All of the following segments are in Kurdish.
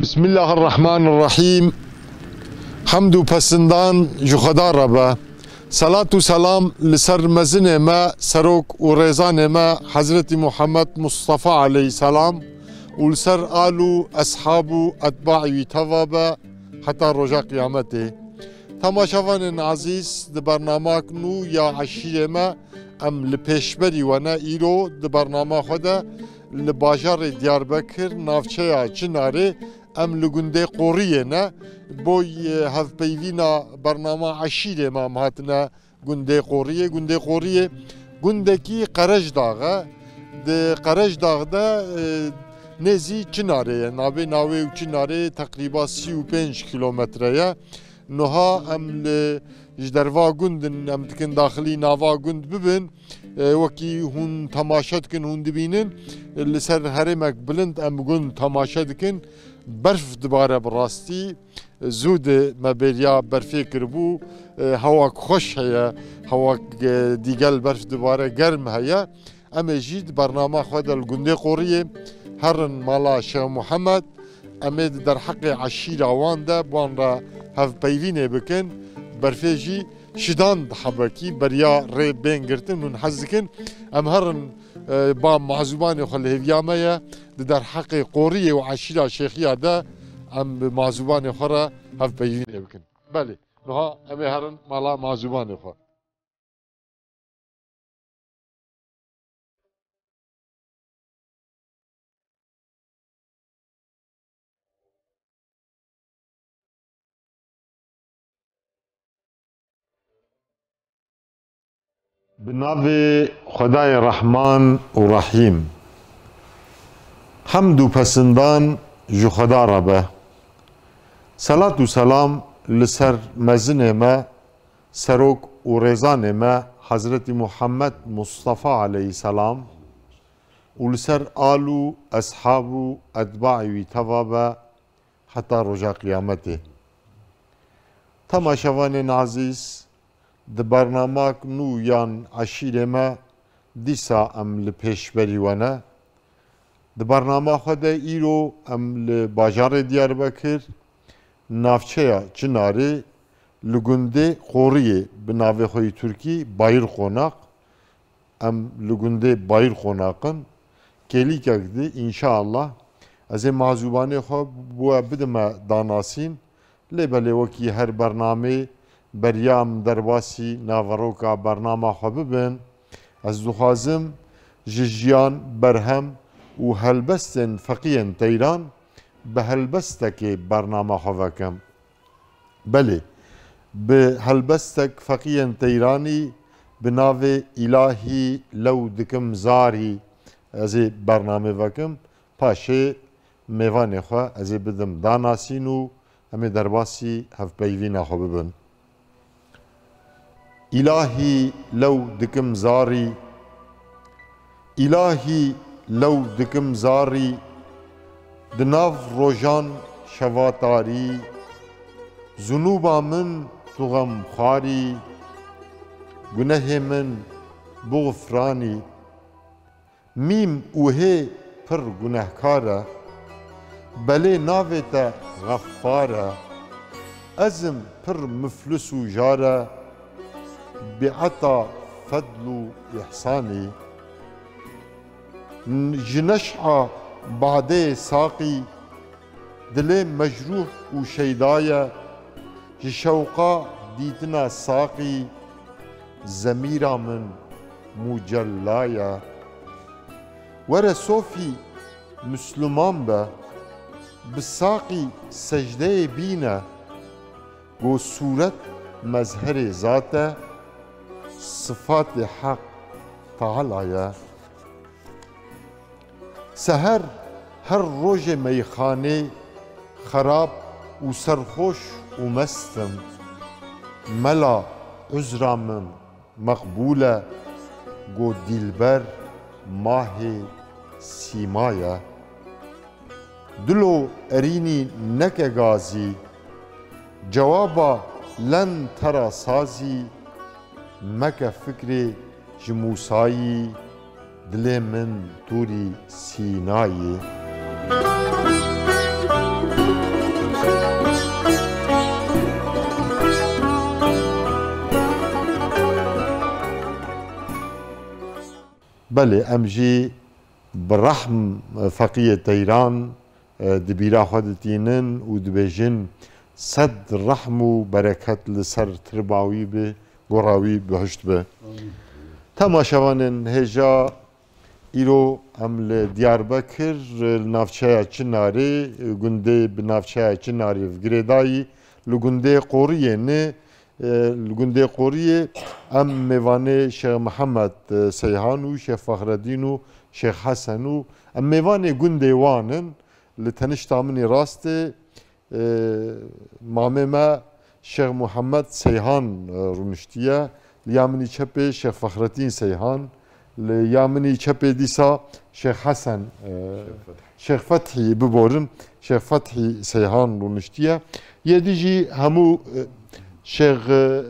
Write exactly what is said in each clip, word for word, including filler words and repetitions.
Bismillahirrahmanirrahîm. Hemd û pesindan ji Xweda re be. Selat û selam li ser mezinê me, serok û rêzanê me Hezretî Muhammed Mustafa aleyhisselam û li ser al û eshab û etbaî wî teva be heta roja qiyametê. Temaşevanên ezîz, di bernamak nû ya Eşîrê me em li pêşberî we ne. Îro di bernama xwe de li bajarê Diyarbekir, navçeya Çinarê, em li gundê Qoriyê ne. Boy, e, hevpeyvîna bernama Eşîrê me em hatine gundê Qoriyê. Gundê Qoriyê gundekî Qerejdax e. Di Qerejdax de, e, nêzî Çinarê ye. Navê Nawê û Çinarê teqrîba sî û pênc kîlometre ye. Niha em li, ji derva gund in, em dikin daxilî nava gund bibin. E, wekî hûn temaşe dikin, hûn dibînin, li ser herêmek bilind em gund temaşe dikin. Berf dibare bi rastî. Zû di me bêriya berfê kiribû. E, hewak xweş heye, hewak, e, dîgel berf dibare, germ heye. Em ê jî di bernama xwe de li gundê Qoriyê herin mala Şêx Muhammed. Em ê di derheqê eşîra wan de bi wan re hevpeyvînê bikin. Berfê jî şidan di hebekî beriya rê bên girtin, hûn hez dikin. Em herin, e, ba mazûbanê xwe li hêviya me ye. Di derheqê Qoriyê û eşîra Şêxiya de em bi mazûbanê xwe re hevpeyvînê bikin. Belê, niha em ê herin mala mazûbanê xwe. Bi navê Xwedayê Rehman û Rehîm. Hemd û pesindan ji Xweda re be. Selat û selam li ser mezinê me, serok û rêzanê me Hezretî Muhammed Mustafa aleyhisselam û li ser al û eshab û etbaî wî teva be heta roja qiyametê. Temaşevanên ezîz, di bernamak nû yan eşîrê me dîsa em li pêşberî we ne. Di bernama xwe de îro em li bajarê Diyarbekir, navçeya Çinarê, li gundê Qoriyê, bi navê xwe yî Tirkî Bayırkonak, em li gundê Bayırkonak in. Kêlîkek di, înşaallah, ez ê mazûbanê xwe bi we bidime danasîn. Lê belê wekî her bernamê beriya em derbasî naveroka bernama xwe bibin. Ez dixwazim ji jiyan, berhem û helbestên Feqiyên Teyran bi helbestekê bernama xwe vekim. Belê, bi helbestek Feqiyên Teyranî bi navê Îlahî lew dikim zarî ez ê bernamê vekim. Paşê mêvanê xwe ez ê bidim danasîn û em ê derbasî hevpeyvîna xwe bibin. Îlahî lew dikim zarî, Îlahî lew dikim zarî, di nav rojan şeva tarî, zunûba min tu xemxwarî, gunehê min bixufranî. Mîm û hê pir gunehkar e, belê navê te Xeffar e. Ez im pir muflis û jar e, bi eta fedl û îhsanî. N-, ji neş'a badeyê saqî, dilê mecrûh û şeyda ye, ji şewqa dîtina saqî, zemîra min mucella ye. Were sofî Misliman be, bi saqî secdeyê bîne, go sûret mezherê zat e, sifatê Heq Teala ye. Seher her rojê meyxanê xerab û serxoş û mest im. Mela, uzra min meqbûl e, go dîlber mahê sîma ye. Dilo erînî neke gazî, cewaba len tera sazî, meke fikrê ji Mûsayî, dilê min Tûrî Sînayî. Belê, em jî bi rehm, e, Feqiyê Teyran, e, di bîra xwe ditînin û dibêjin, sed rehm û bereket li ser tirba wî bi, gora wî bihişt bi. Temaşevanên hêja, îro em li Diyarbekir, li navçeya Çinarê, gundê bi navçeya Çinarê girêdayî, li gundê Qoriyê ne, E, li gundê Qoriyê em mêvanê Şêx Mihemed, e, Seyhan û Şêx Fexredîn û Şêx Hesen û em mêvanê gundê wan in. Li tenişta min ê rastê, e, mamê me Şêx Muhammed Seyhan, e, rûniştiye. Li ya min î çepê Şêx Fexretîn Seyhan. Li ya min î çepê dîsa Şêx Hesen, e, Şêx Fethî, biborin, Şêx Fethî Seyhan rûniştiye. Yê dî jî hemû, e, Şêx, e,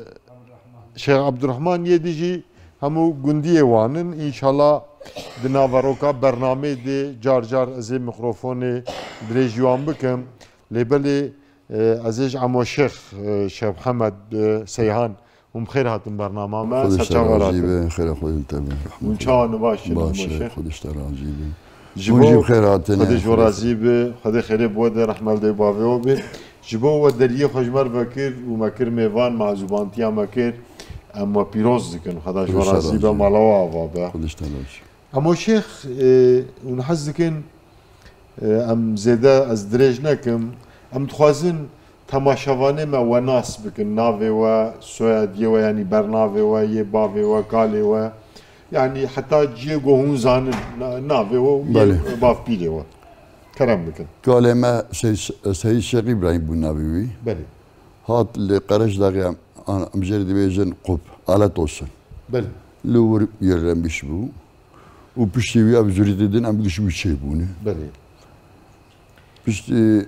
Şêx Abdurrahman, yê dî jî hemû gundiyê wan in. Înşallah di naveroka bernameyê de car car ez ê mikrofonê dirêjî wan bikim. Lê belê, e, ez ê ji Emo Şêx, e, Şêx Mihemed, e, Seyhan, hûn bi xêr hatin bernama me. Xwedê ji te razî be, xêra Xwedê li te be. Hûn çawa ne, baş in, Emo Şêx? Xwedê ji te razî be. Ji bo Xwedê ji we razî be, Xwedê xêrê bi we de, rehme li dê bavê we be. Ji bo we deriyê xwe ji me re vekir û me kir mêvan, me ezûbantiya me kir, em we pîroz dikin. Xweda ji we razî be, mala we ava be. Xwedê ji te razî be. Emo Şêx, e, hûn hez dikin, e, em zêde ez dirêj nekim. Em dixwazin temaşevanê me we nas bikin, navê we, soyadiyê we, yanî bernavê we, yê bavê we, kalê we. Yanî heta cihê ku hûn zanin, na-, navê we û yê bavpîrê we. Kerem bikin. Kalê me Sey-, Seyîd Şêx Îbrahîm bû navê wî. Belê. Hat li Qereşdaxê em, em jê re dibêjin Qub, alet olsun. Belê. Li wir yerlemiş bû. Û piştî wî ev zurîtê din em giş wî çêbûne. Belê. Piştî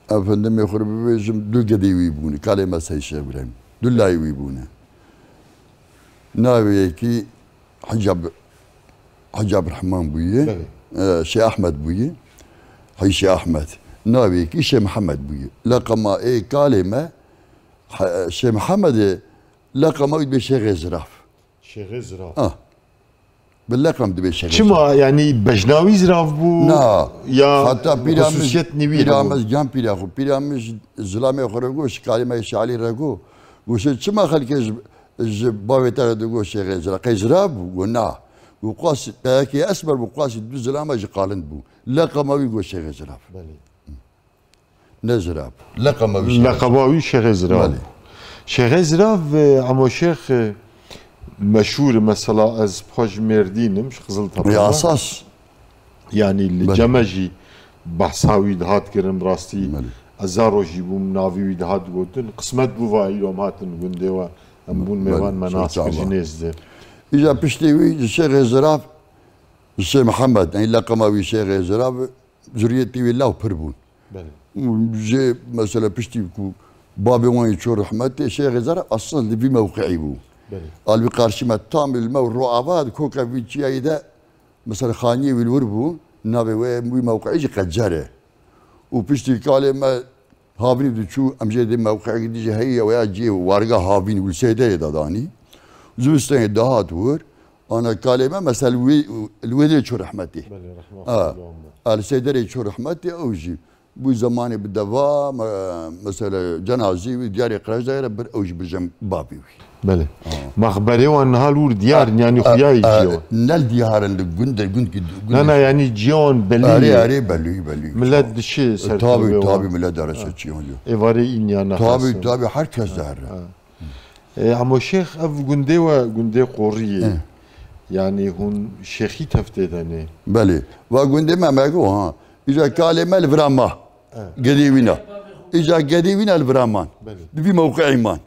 efendimê xwe re bibêjim, du gedê wî bûne. Kalê me Seyîd Şêx Îbrahîm. Du layê wî bûne. Navê yekî Hicab, Hicab Rehman bûye. Belê. E, Şêx Ahmed bûye. Hîşê Ahmed. Navê yekî Şêx Mihemed bûye. Leqema ê kalê me, he, Şêx Mihemedê leqema wî dibê Şêxê Ziraf. Şêxê Ziraf. Ah. Bi leqem dibê Şêxê Ziraf. Çima, yanî bejna wî zirav bû? Na. Ya xusûsiyet nî wî hebû? Pîra min, pîra min, can pîra xwe, pîra min ji zilamê xwe re got, ji kalê me Şêx Elî re got. Got, "Çima xelkê ji, ji bavê te re digot Şêxê Ziraf? Qey zirav bû?" Got, "Na." Got, "Qas peyekê esmer bû, qasî du zilama jî qalin bû." Leqema wî got Şêxê Ziraf. Belê. Ne zirav. Leqema wî Şêxê Zirav. Leqema wî Şêxê Zirav. Belê. Şêxê Zirav, e, Emo Şêx, e, meşhûr e, mesela ez xwe ji Mêrdîn im, ji Qiziltepe me. Esas. Yanî li cem me jî behsa wî dihat kirin, rastî. Belê. Ez zaro jî bûm, navî wî dihat gotin. Qismet bû va îro em hatin gundê we. Em bûn mêvan, me nas kir ji nêz de. Îja piştî wî ji Şêxê Zirav, ji Şêx Mihemed, yanî leqema wî Şêxê Zirav, zuriyetê wî law pir bûn. Belê. Û jê mesela piştî ku babê wan yê çû rehmetê, Şêxê Zirav esas li vî mewqeî bû. Belê. Al vî qarşî me tam li me ro ava di koka vî çiyayî de mesela xaniyê wî li wir bû, navê wê wî mewqeî jî Qecer e. Û piştî kalê me Havînî diçû, em jê dê mewqeyekî dî jî heye, ya cihê warga Havînî û li Seyderê de danî. Zivistanê dihat wir, ana kalê me, mesela, li wê, li wê dê çû rehmetê. Belê, rehma Xwedê li wan be. A, li Seyderê çû rehmetê, ew jî bû zemanê bi deva, me-, mesela, cenazê wî diyarê Qereşdayê re bir, ew jî bi cem babê wî. Belê. Mexberê wan niha li wir diyar in, yanî xuya yê cihê wan. Ne li diyar in, li gund e, gund ki, gund. Na, na, yanî cihê wan belî ye. Erê, erê, belî, belî. Milet dişê ser. Tabî, tabî, milet dere ser çiyan yo. Êvarê înya nexasin. Tabî, tabî, her kes dere. E, Emo Şêx, ev gundê we, gundê Qoriyê. Yanî hûn şêxî tev tê de ne? Belê. Va gundê me, me got, ha. Îja kalê me li vira ma. Gedê wîna. Îja gedê wîna li vira man. Belê. Di vî mewqeî man.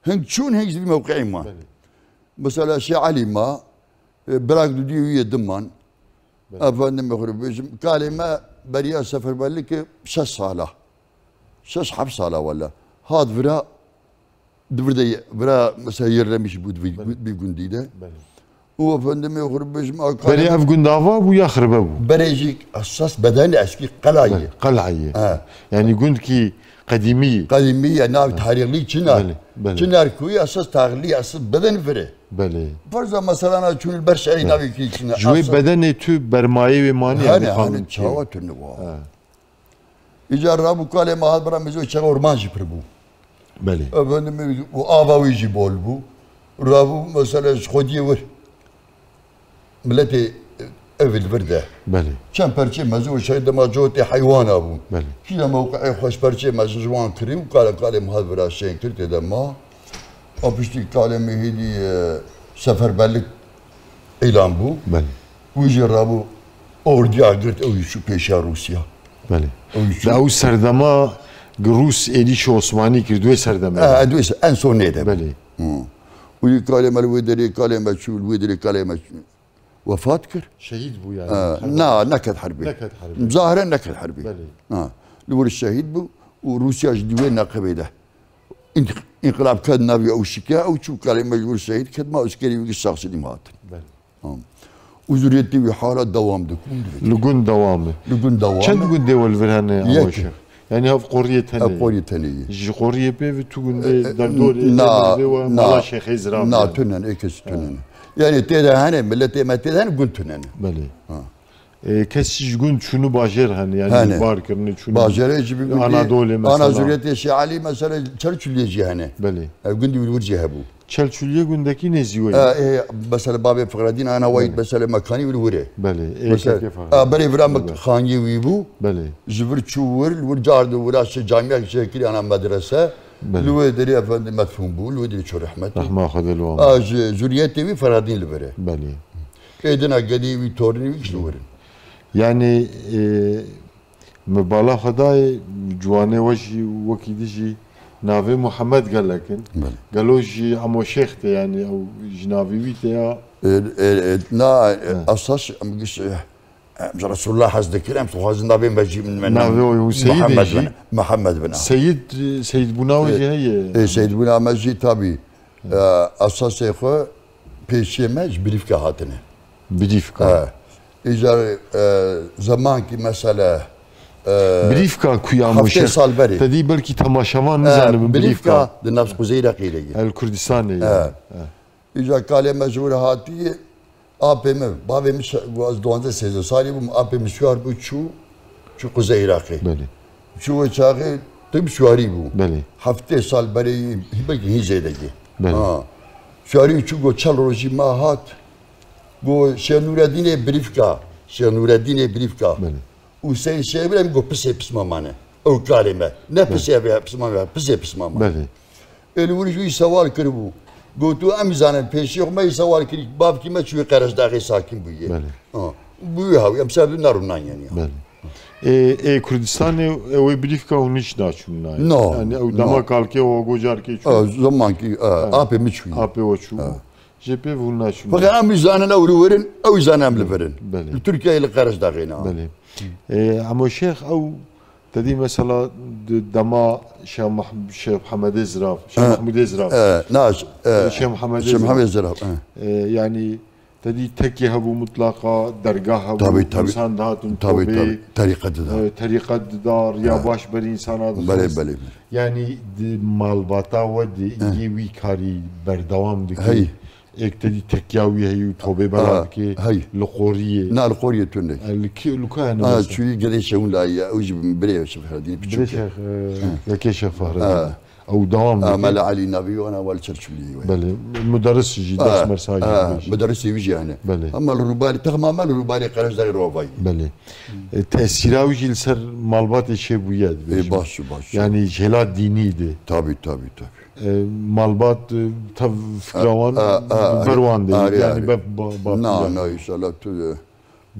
Hing çûn, hing ji vî mewqeî man. Belê. Mesela Şêx Elî ma, e, birak dudî wî yê din man. Belê. Efendim, xwe bêjim, kalê me beriya seferberlikê şeş sala. Şeş heft sala wele. Hat vira, di vir de ye-, vira mesela yerlemiş bû di vî, belê, vî gundî de. Belê. Û efendimê xwe bêjim, a kalê... Berê ev gund ava bû ya xiribe bû? Berê jî esas bedenê eskî qela ye. Belê, qela ye. He. Yanî gund kî Qedîmî. Qedîmî ye, nav tarîxlî Çinar. Belê, belê. Çinar kuyê esas tarîxlî esas beden vire. Belê. Ferza mesela na çûn li ber şerî navê kî Çinar. Ji wê bedenê tu bermayê wê manî, Hene, yani hene, kanun çawa çiye. Tune wa. Ha. Îcar rabû kalê me hat bira mizê çawa orman jî pir bû. Belê. Efendim, û ava wî jî bol bû. Rabû mesela ji xwediyê wir. Miletê ev li vir de. Belê. Çend perçê mezin û şehîd dema cotê heywana bûn. Belê. Kî de mewqeê xweş perçê mezin ji wan kirî û kale kalê min hat vira şên kir tê de ma. A piştî kalê min hêdî, e, seferberlik îlan bû. Belê. Wî jî rabû ordiya girt ew jî çû pêşiya Rûsya. Belê. Ew jî çû. Da ew serdema Rûs êrîşê Osmanî kir, di wê serdemê de. E, di wê se-, en son nê de. Belê. Hı. Û yê kalê me li wê derê, kalê me çû, li wê derê kalê me çû. Wefat kir. Şehîd bû yani. Ha, Herba. Na, neket herbê. Neket herbê. Zahire neket herbê. Belê. Ha. Li wir şehîd bû û Rûsya jî di wê neqebê de. İnq-, înqilab ket navê ew şike, ew çû kalê me ji wir şehîd ket, ma eskerî wî şexsî dîm hatin. Belê. Ha. Û zuriyetê wî hala dewam dikin. Li gund dewam e. Li gund dewam e. Çend gundê we li vir hene, Yek. Ama Şêx? Yani hev qoriyê tenê. Hev qoriyê tenê ye. Ji qoriyê pê ve tu gundê E, e, derdorê na, Êmerdê we na, mala Şêxê Ziram na yani. Tunen, ê kes Ha. Tunen. Yani tê de hene, milletê me tê de hene, gund tunen. Belê. Ha. E, kes ji gund çûnû bajêr hene, yani Hene. Bar kirine çûnû. Bajêrê jî bi gundê Anadolê ana mesela. Zuriyetê Şêx Elî mesela Çerçuliyê jî hene. Belê. E, gundî wir jî hebû. Çelçuliyê gundekî nêzî we ye. E, e, mesela babê Fexredîn ana wayî Belê. Mesela mekanî wir wir e. Belê, ê Mesela, kekê Fexredîn. A, berê vira me Belê. Xaniyê wî bû. Belê. Ji vir çû wir, li wir car di wira şey camiya şey kiriye ana medrese. Belê. Li wê derê efendi medfûn bû, li wê derê çû rehmetî. Rehma Xwedê li wan. A, ji zuriyetê wî Fexredîn li vir e. Belê. Êdina gedê wî, tornê wî giş li wir in. Yani, e, Me bala xwe dayê, ciwanê we jî wekî dî jî navê Muhammed gelek in. Belê. Gelo jî Emo Şêx tê, yani ew ji navê wî tê ya? E, e, e, na, e, He. Esas em giş, e, em ji Resulullah hez dikin, em dixwazin navê me jî min, min, Navê wî û Seyidê Muhammed jî? Bin, Muhammed bin. Seyid, Seyid bûna wê E, jî heye. E, Seyid bûna me jî tabî. E, esasê xwe pêşiyê me ji Bilîvka hatine. Bilîvka. E, îcar, e, zemankî mesela, e, Bilîvka ku ya Emo Şêx? Heftê sal berê. Te dî belkî temaşevan E, nizanin Bilîvka. Bilîvka di nav Quzey Iraqê de ye. El Kurdistanê E. ye. E. Îcar kalê me ji wir hatiye, Apê min, bavê min şe-, ez duwazdeh sêzdeh salî bûm, apê min şiyar bû, çû, çû Quzey Iraqê. Belê. Çû wê çaxê tim şiyarî bû. Belê. Heftê sal berê, belkî hîn zêde ye. Belê. Ha. Şiyarî çû got çel rojî ma hat. Got Şêx Nûredînê Birîvka. Şêx Nûredînê Birîvka. Belê. Û Seyîd Şêx Îbrahîm got pisê pisma mane. Ew kalê me. Ne Belê. Pisê ev ya pisma me, pisê pisma mane. Belê. Ê li wir jî wî sewal kiribû. Got, tu em zanin pêşî xwe me yî sewal kirî, bavkî me çûyî Qerejdaxê sakin bûye. Belê. Ha. Bi wî hawî, em ser ne rûnan yani. Belê. Ê, ê Kurdistanê, ê wê Bilîvka hûn hiç naçûn nayê. No. Yani ew No. dema kalkê we gocarkê çû. E, zemankî, e, Ha. apê min çûyî. Apê we çû. Ha. Jê pê hûn naçûn. Fakat em wî zanin ew li wir in, ew zanin em li vir in. Belê. Li Tirkiyeyê li Qerejdaxê ne. Belê. Ê, Emo Şêx ew Te dî mesela di dema Şêx Mah-, Şêx Mehmedê Zirav, Şêx E, Mehmûdê Zirav. E, na, e, Şêx Mehmedê Şêx Zirav. Mehmedê Zirav, e. E, yani te dî tekî hebû mutlaqa, dergah hebû, Tabii, tabii. insan dihatin Tabii, tobê, tabii. Terîqet dida. e, terîqet dida, riya E. baş ber insana Belê, dixist. belê, belê. Yani di malbata we di E. yê wî karî berdewam dikî. Hey. Êk te dî tekiya wî heyî û tobê bela Ha, dikê hey. li qoriyê. Na, li qoriyê tune. E, li kê, li ku hene Ha, mesela? Çûyî gedê şewin layî ye. Ew jî birê Şêx Fexredînê Birê piçûk e. Şêx, e, Ha. Yekê Şêx Fexredîn. Ha. Ew dewam Ha, dike. Mela Elî navî wana wal Çerçulî we. Belê. Muderis jî, Ha, ders mersa jî ha, dibêjî. Muderisê wî jî hene. Belê. Hema li rûbarî, texma me li rûbarê Qerejdarê Rovayî. Belê. E, tesîra wî jî li ser malbatê çêbûye dibêjim. Ê, baş, baş. Yani ji hêla dînî de. Tabii, tabii, tabii. E, malbat, e, tev fikra wan A, a, a, ber wan de. arê, Yani arê. be-, ba-, ba-, Na, ba- na, inşallah tu, e,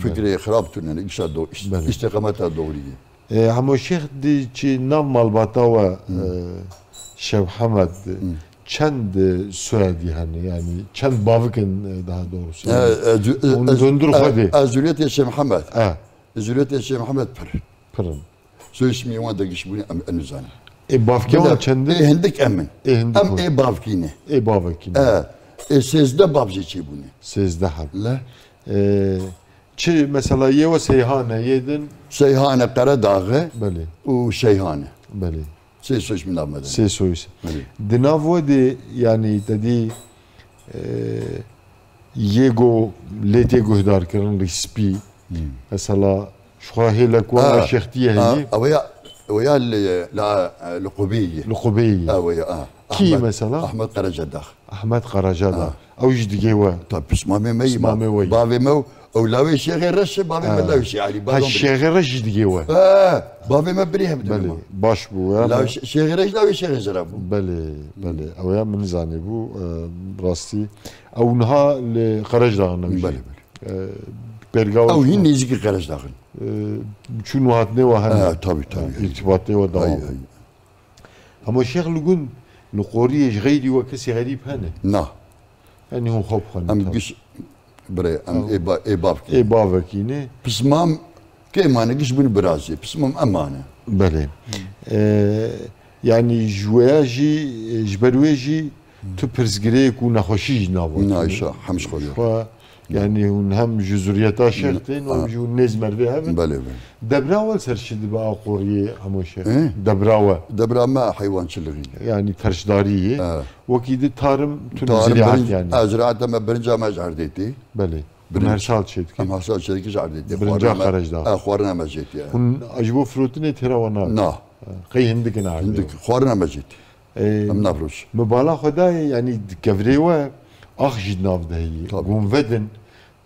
fikrê xirab tune, inşallah do-, ist-, Belê. istiqameta doğru ye. E, Hemo Şêx di çi nav malbata we, Hı. e, Şêx Hemed, Hı. çend, e, soyadî hene, yani çend bavikin, e, daha doğrusu. E, e, zu-, e, Hûn ez, dundur e, xwe de. ez zuriyetê Şêx Hemed. E. Zuriyetê Şêx Hemed pir. Pir in. Soyismê wan de giş bûne em, em nizanin. Ê bavkê wan çend in? Ê hindik em in. Ê hindik Em wan. ê bavkî ne. Ê bavekî ne. E, ê sêzdeh bav jê çêbûne. Sêzdeh heb. Le. Ê, çi mesela yê we Seyhan e, yê din? Seyhan e, Qeredax e Belê. û Şeyhan e. Belê. Sê soyis min nav me de. Sê soyis. Belê. Di nav we de, yanî, te dî, e, yê go lê tê guhdarkirin, rîspî. Hmm. Mesela, ji xwe hêlek we Ha. şêxtiyê Ha, heyî. Ew ya, ew ya li, la, li Qubeyê ye. Li Qubeyê ye. Ew ya, ha. Kî Ahmet, mesela? Ahmet Karacadag. Ahmet Karacadag. Ha. Ew jî digê we. Tabi pismamê me yî. Pismamê we yî. Bavê me û ew lawê Şêxê Reş e, bavê me Ha. lawê Şêx Elî. Ha, Bavê Şêxê Reş jî digê we. Ha, bavê me birî hev Belê, dibî. Baş bû, ya. Lawê Şê-, Şêxê Reş lawê Şêxê Zira bû. Belê, belê. Ew ya min zanî bû, e, rastî. Ew niha li Qerejdaxê ne Belê, jî. belê. E, pêrga Ew hîn nêzîkî Qerejdaxê ne. E, çûn û hatinê we hene. Ha, tabi, tabi. E, îrtibatê we dewam. Hay, hay. Hemo Şêx li gund, li qoriyê ji xeyrî we kesî xerîb hene? Na. Yanî hûn xwe bixwin. Em giş, birê, em Ew. ê ba-, ê bavkê. Ê bavekî ne? Pismam kê mane giş bûn birazê. Pismam em mane. Belê. Ee, yanî ji wêya jî, ji ber wê jî tu pirsgirêk û nexweşî jî nava Na, tu. Îşa, hem ji xwe Ji diyor. xwe, yanî hûn hem ji zuriyeta Şêx tên û hem Ha. jî hûn nêz mervê hev in. Belê, belê. Debra we li ser çi dibe a qoriyê Hemo Şêx? Ê? Debra we. Debra me heywançilixî. Yanî terşdarî ye. Ha. Wekî di tarim tu Tarim niziriyat birinc-, yanî. a, ziraeta me birinca me ji erdê tê. Belê. Hûn Birinc. her sal çêdikin. Em her sal çêdikin ji erdê tê. Birinca Xwarina me, Qerejdax. a, xwarina me jê tê, e. Hûn ji bo firotînê têra we nabe. Na. Qey hindik in erdê Hindik, we. xwarina me jê tê. Ee, Em navroş. Min bala xwe dayê, yanî di kevirê we ax jî di nav de heye. Tabii. Gunvedin,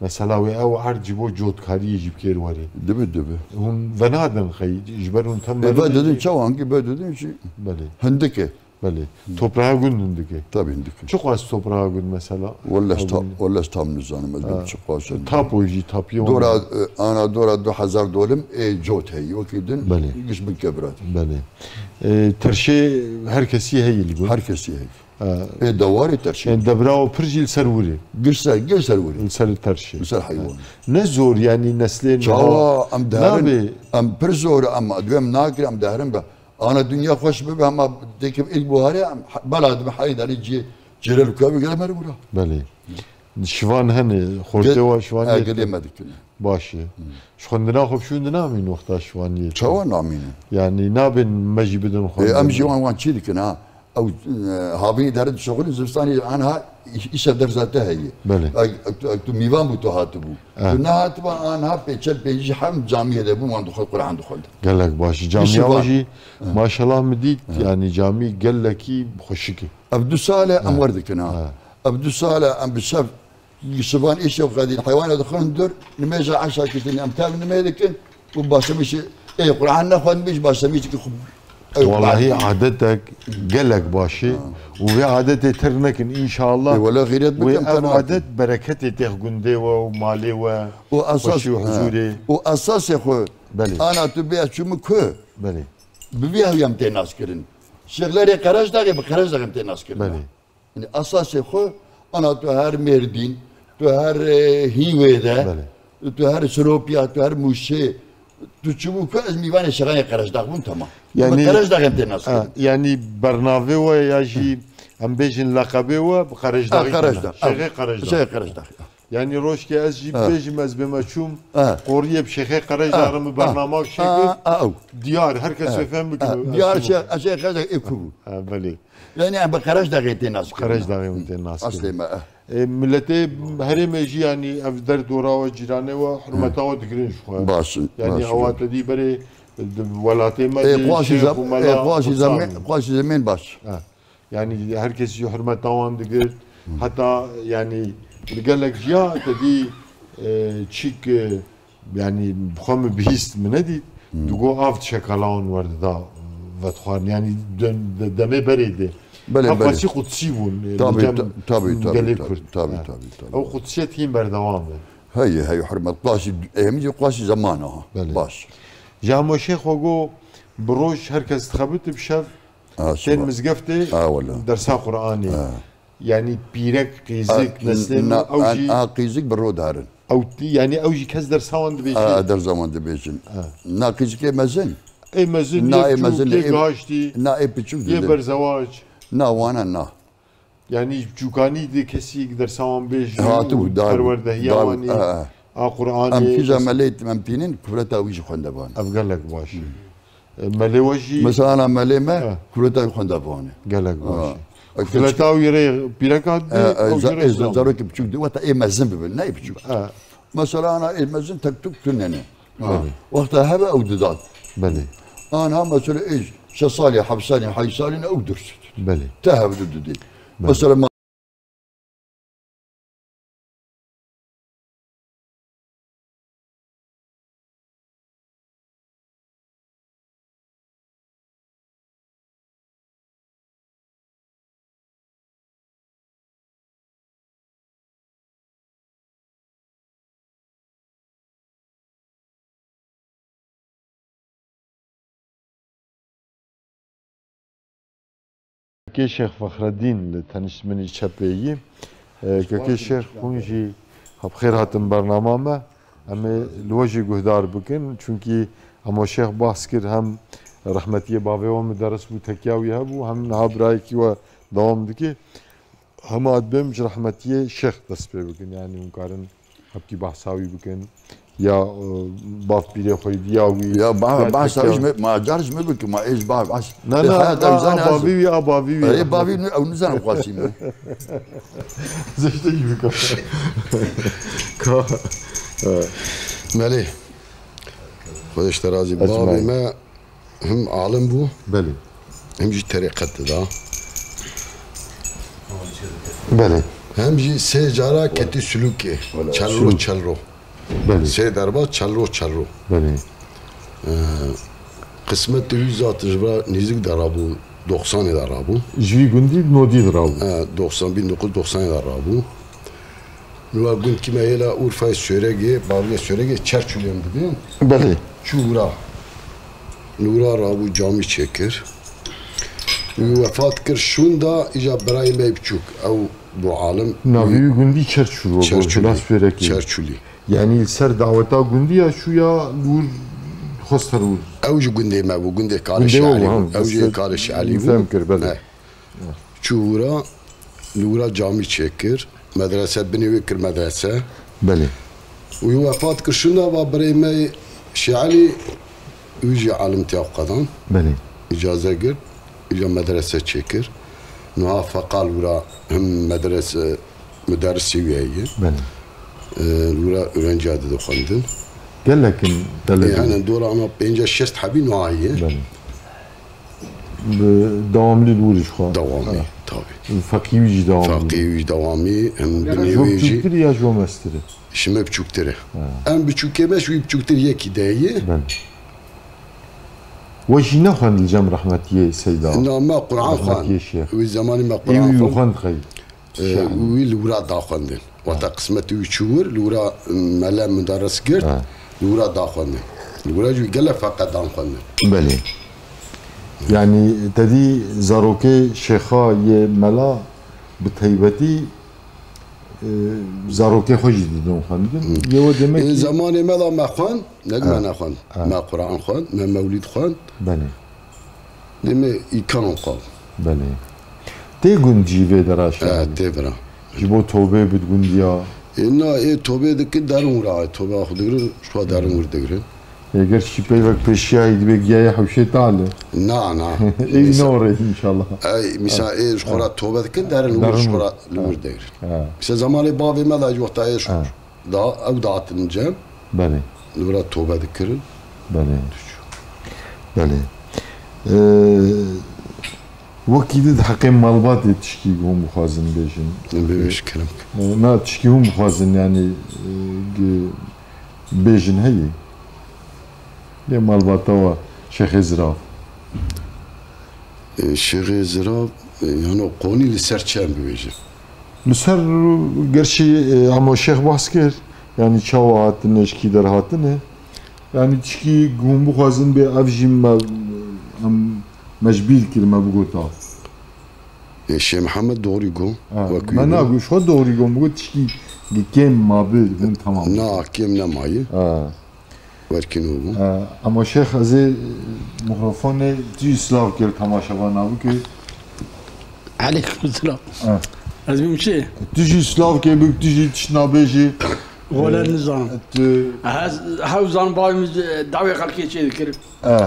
mesela wê ew erd ji bo cotkariyê jî bi kêr were. Dibe, dibe. Hûn venadin xey, ji ber hûn tem E, ve merdin dedin jî çawa, hangi ve dedin jî Belê, hindik e. belê. Toprağa gund hindik e. Tabii hindik e. Çiqas toprağa gund mesela? Welle ez ta-, Ew gund. welle ez tam nizanim, ez Ha. çiqas e. Tapo jî, tapiye Dora, wan. e, ana dora du hezar dolim, e, cot heye. Wekî din, Belê. giş bin kevirat. Belê. E, terşê her kesî heye li gund. Her kesî heye. Ha. Ê dewarê terşê. Ên debra û pir jî li ser wirê. Giş ser, giş ser wirê. Li ser terşê. Li ser heywan. Ne zor, yanî neslên Çawa niha em derin, Nabê. em pir zor, em duyem nakirin, em derin be. Ana dinya xweş bibe, hema têkil ilk buharê, em he-, bela dibe heyî derî cî, cîrel û kevî gele mer wira. Belê. Şivan hene, xortê Gel-, wa şivaniyê e, gilê te- me dikine. Baş e. Hmm. Ji xwendina xwe bişûn dinamîn wexta şivaniyê te. Çawa namînin? Yanî nabên me jî bidin Ê, em xwendin. jî wan, wan çî dikin ha. Ew, e, havînî dere dişuxulin zivistanê anha îş-, îşev derza te heye. Belê. Ew, ew, tu, ew, tu mîvan bû, tu hatibû. Eh. Tu nehatibû anha pêçel pêncî hem camiyê de bû, wan dixwe Quran dixwendin. Gelek baş. Camiya Bişivan. we jî Eh. maşallah min dît, Eh. yanî camî gelekî xweşik e. Ev du sal e em Eh. wer dikin ha. Eh. Ev du sal e em bi şev Şivan îşev xwedîn, heywana dixin dur, nimêja eşa kitin, em tev nimê dikin û başemîşê, ê Quran nexwendibî, ji başemîşê ki xwe, ê Wellahî Quran. adetek gelek baş e Ha. û vê adetê tir nekin, înşallah. Ê wele xîret Wê bikin, ev tenha adet bereketê têx gundê we û malê we, Û esas, xweşî û ha. huzûrê. Û esasê xwe, Belê. ana tu bê ez çûmî ku? Belê. Bi vî hewî em tê nas kirin. Şêxlerê Qerejdaxê bi Qerejdax em tê nas kirin. Belê. Yanî esasê xwe, ana tu her Mêrdîn, tu her, e, Hîwê de, Belê. tu her Siropya, tu her Mûşê, tu çi bû ku ez mîvanê şexanê Qerejdax bûm, temam. Yanî, Min Qerejdax em tê nas ha, kirin. yanî bernavê we ya jî em bêjin leqebê we bi Qerejdaxî Ha, Qerejdax. têne. Şêxê Ha. Qerejdax. Şêxê Qerejdax. Yanî rojkê ez jî Ha. bêjim ez bême çûm, Ha. qoriyê bi Şêxê Qerejdax Ha. re min Ha. bernama çêkir. Ha. Ha. Diyar, her kes Ha. fêm bikin. Ha. Diyar Şêx, Şêxê Qerejdax ê ku bû. Ha, belê. Yanî em bi Qerejdaxê tê nas kirin. Qerejdaxê min tê nas Eslê kirin. me, eh. E, miletê herêmê jî, yanî ev der dora we, cîranê we, hurmeta we digirin ji xwe. Baş in, Yanî baş in. ewa te dî berê di welatê me Ê, de xwaşî şêx zem-, û ê, mela xwaşî kutsal zemê-, in. xwaşî zemên baş. Ha. Yanî her kes jî hurmeta wan digir. Heta, yanî li gelek jiya te dî, e, çîk, e, Yanî bi xwe min bihîst, min nedît. Hmm. Digo av şekala wan werdida vedixwarin. Yanî dem-, de-, demê berê de. Belê, Hep belê. qasî qudsî bûn, e, Tabii, li cem ta-, tabii, tabii, gelê tabii, Kurd. tabii, Ha. tabii, tabii. Ew qudsiyet hîn berdewam e. Heye, heye, hurmet. Qasî, em jî qasî zeman aha. Belê. Baş. Ji Hemo Şêx xwe got, bi roj her kes dixebit, bi şev Ha, tên siba. mizgeftê Ha, wele. dersa Qur'anê. Ha. Yanî pîrek, qîzik, A, neslên na, ew a, jî a qîzik bi ro darin. Ew tî, yanî ew jî kes dersa wan dibêjin. A, a dersa wan dibêjin. A. Na qîzikê mezin. Ê mezin, Na yê ê mezin, piçûk, yê ê, gaştî, na ê piçûk yê didin. berzewac. Na wana na. Yanî çûkanî de kesî dersa wan bêjin Hatibû, û dar bû, perwerdehiya dar bû. wan ê, A, a. a Qur'anê, Em kîja kes- melê em tînin, kufreta wî jî xwendevan. Ev gelek baş. Hmm. E, melê we jî Mesela ana melê me, Ha. kuleta wî xwenda bane. Gelek Ha. baş. E, Kuleta wî rê pîreka didê, E, e, ew za- jî rê e, za- zam. zarokê biçûk di, weta ê mezin bibin, ne ê biçûk. Ha. Mesela ana ê mezin tek tuk tunene. Ha. Belê. Wexta heve ew didat. Belê. Ana mesela ê şeş salî, heft salî, heyt salî ne ew dursit. Belê. Te hevdu didê. Belê. Mesela Kê Şêx Fexredîn li tenişt min î çepê yî. E, Kekê Şêx, hûn jî heb xêr hatin bernama me. Em ê li we jî guhdar bikin. Çunkî hema Şêx behs kir, hem rehmetiyê bavê we muderis bû, tekiya wî hebû, hem niha birayekî we dewam dike. Hema dibêm ji rehmetiyê Şêx dest pê bikin. Yanî hûn karin hebkî behsa wî bikin. Ya, e, bavpîrê xwe yî diya wî, Ya, ba- ya bahsa tekiya wî ji me, ma car ji me bikin, ma ê ji ba- bas. Na, Ê, na, haya na, te zanî a bavî wî, a bavî wî. Ê, bavî nû, ew nizan xwasî me. Ziştî jî biko. Ka. Melê. Xwedê ji te razî. Ecmaîn. Bavê me him alim bû, Belê. him jî terîqet dida. Belê. Hem jî sê cara ketî sulûkê. Çelro, Sulûk. çelro. Belê. Sê derba çelro, çelro. Belê. Ee, qismetê wî zat ji vira nêzik de rabû, doxsanê de rabû. Ji vî gundî nodî de rabû. Ee, doxsan, bin dokuz doxsanê de rabû. Li we gund kî me hêla Urfayê Sêregê, baviyê Sêregê Çerçûlê em dibên. Belê. Çû wira. Li wira rabû camî çêkir. Wî wefat kir şûnda îja birayê me yê biçûk. Ew bû alim. Navê wî gundî Çerçûl bû, Çerçûlî. Hêla Sêregê. Çerçûlî. Yanî li ser daweta gundî ya çû ya li wir xwest ser wir? Ew ji gundê me bû, gundê Kalê Gundê Şielî we, bû. ha, Ew jî dest- Kalê Şielî bû. Fem kir, belê. He. Çû wira, li wira camî çêkir, medrese, binê wê kir medrese. Belê. Wî wefat kir, şûnda va birê me Şielî, wî jî alimtiya xwe dan. Belê. Îcaze girt, îca medrese çêkir. Niha feqa li wira him medrese, muderrisî wî heye. Belê. Ee, li wira öğrenciya dide xwendin. Gelek in, gelek Ee, in. Hene dora ana pênca şêst hebî niha heye. Belê. Bi dewamlî li wir ji xwe. Dewamlî, Ha. tabî. Feqî wî jî dewamlî. Feqî wî jî dewamî, em Ya binê jo wê jî. biçûktir ya jo mestir e? Ji me biçûktir e. Ha. Em biçûkê me ji wî biçûktir yekî de ye. Belê. We jî nexwend li cem rehmetiyê Seyda? Na, me Quran Rehmetiyê xwend. Şêx. Wî zemanî me Ê Quran wî xwend. xwend xey? Ee, Şahane. Wî li wira daxwendin. Wata qismetê wî çû wir, li wira mele muderris girt, Ha. li wira daxwendin. Li wira jî gelek feqe dan xwendin. Belê. Yanî te dî zarokê şêxa yê mela bi taybetî, e, zarokê xwe jî didin xwendin. Hı. Yê we demek Ê, ki Zemanê me de me xwend, ne Ha. me nexwend. Ha. Me Quran xwend, me mewlîd xwend. Belê. Dê me îkan û qal. Belê. Tê gund jî vê dera He, şiarî? Tê vira. Ji bo tobê bid gundiya? Ê, na, ê tobê dikin derin wira, ê toba xwe digirin, ji xwe derin wir digirin. Ê, ger şî peyvek pêşiyayî dibe giyayê hewşê tale. Na, na. Ê, Mîsa- norê inşallah. Ey, mîsa ê ji xwe ra tobe dikin, derin wir Derin ji xwe wir. ra li wir digirin. Ha. Mîsa zamanê bavê me de ji wexta ê ji Ha. Da, ew datin cem. Belê. Li vira tobe dikirin. Belê. Belê. Ee, wekî di heqê malbatê tişkî hûn bixwazin bêjin. Bêj kirim. Ee, na tişkî hûn bixwazin, yanî, e, gi-, bêjin heye. Lê malbata wa Şêxê Zirav. E, Şêxê Zirav, e, yano qonî li ser çi em bibêjin? Li ser gerçî, e, hema Şêx behs kir, yanî çawa hatine, ji kî derhatine. Yanî tişkî hûn bixwazin bê ev jî me, em, me ji bîr kir, me bigota. E, Şêx Mihemed doğrî got, Ha, wek wî me got. nagot, ji xwe doğrî got, min got tişkî kêm mabe, hûn tamam. Na, kêm nemaye. Ha. Werkî nû bû. E, Ema Şêx, ez ê mikrofonê tu jî silav kir temaşevana bike. Aleykum selam. E. Ez bim çi? Tu jî silav kir, bik tu jî tişt nabêjî. Wele E, nizanim. Tu Ez hew zan bavê min dawê xelkê çê dikir. E.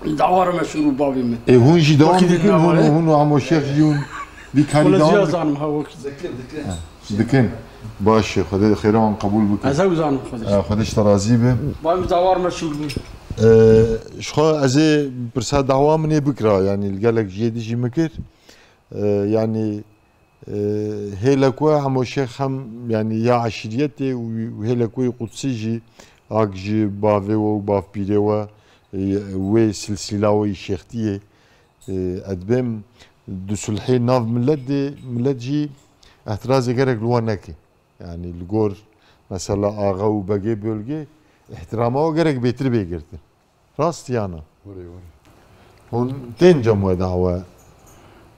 Dawar meşhur û bavê min. Ê, hûn jî dewam Wekî dikin, hûn, navê. Hûn û Amo Şêx jî hûn vî karî Wala dewam ziya dikin? Zanim ha wekî. Dikin, dikin. Baş e, Xwedê xêra wan qebûl bike. Ez ew zanim Xwedê. E, Xwedê ji te razî be. Bavê min dawar meşhur bû. E, ji xwe ez ê pirsa dawa min ê bikira, yanî li gelek jê dijî min kir. E, yanî, e, hêlek we Emo Şêx hem, yanî ya eşîriyetê û, û hêlek we yê Qudsî jî ak ji bavê we û bavpîrê we, e, wê silsîla we yî şêxtiyê, e, ez dibêm di sulhê nav milet de, milet jî ehtirazê gerek li we neke. Yanî li gor mesela axa û begê bölgê îhtirama we gerek bêtir bê girtin. Rast ya na? Were, were. Hûn tên cem we dawe?